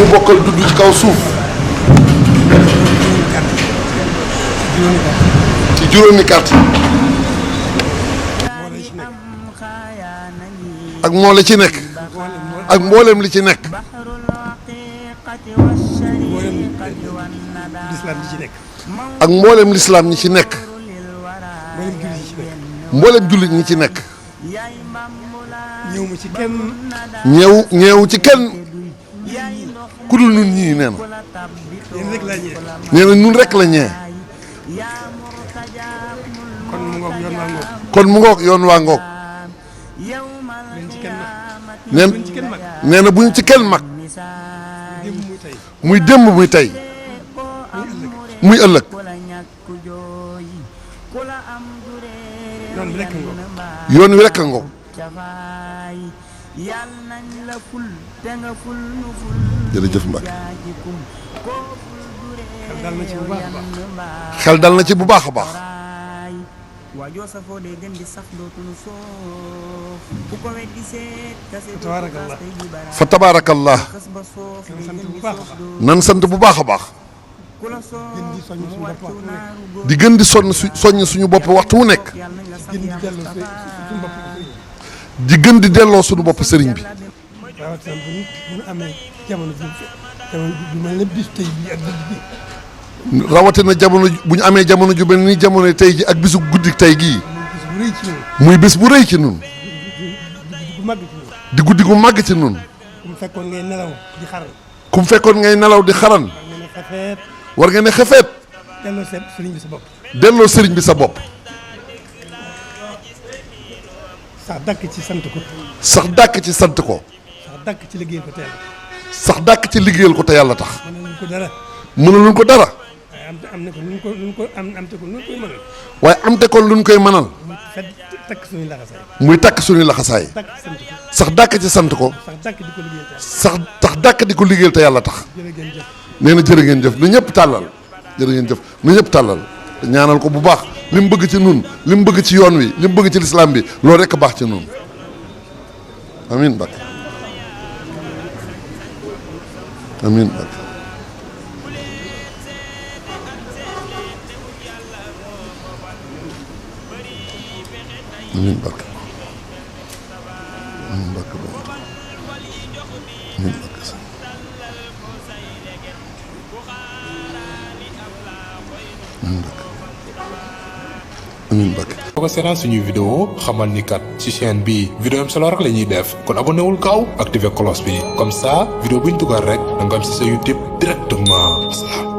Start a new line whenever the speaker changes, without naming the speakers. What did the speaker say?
mu bokkal dudd ci kaw suuf ci juróomi carte ak moo la ci nekk ak mboolem li ci nekk ak mboolem lislaam ñi ci nekk mboolem jullit ñi ci nekk ñeewu ci kenn ku dul nun ñii nee na nun rek la ñee kon mu ngoog yoon waa ngoog nee na bu ñu ci kenn mag muy démb muy tey muy ëllëg yoon wi rek a ngoog jërëjëf Mbacke xel dal na ci bu baax a baax fa tabaarakallah nan sant bu baax a baax di gën di soññ suñu bopp waxtu wu nekk di gën di delloo suñu bopp sëriñ bi rawatina jamono bu ñu amee jamono ju mel ni jamono tey ji ak bisu guddi tey gii muy bis bu rëy ci nun di guddi gu màgg ci nun ku mu fekkoon ngay nelaw di xaran war nga ne xefeet delloo sëriñ bi sa bopp
sax dàkk ci sant ko
sax dàkk ci sant ko
sax dàkk ci liggéeyal ko te yàlla
sax dàkk ci liggéeyal ko te yàlla tax
mënaluñ ko dara
mënaluñ ko dara
am na ko luñ ko am te ko luñ koy mënal
waaye am te kon luñ koy mënal
takk suñuy laxasaay
muy takk suñuy laxasaay sax dàkk ci sant ko sax dàkk di ko liggéeyal te yàlla tax nee na jërë ngeen jëf na ñëpp tàllal jërë ngeen jëf na ñëpp tàllal ñaanal ko bu baax li mu bëgg ci nun li mu bëgg ci yoon wi li mu bëgg ci lislaam bi loolu rekk baax ci nun amiin Mbacke amiin Mbacke amiin Mbacke amiin Mbacke amiin Mbacke
boo ko seetaan suñuy vidéo xamal ni kat ci chaîne bi vidéo am solo rek la ñuy def kon abonné wul gaaw activé cloche bi comme ça vidéo bu ñu dugal rek da nga am ci sa YouTube directement.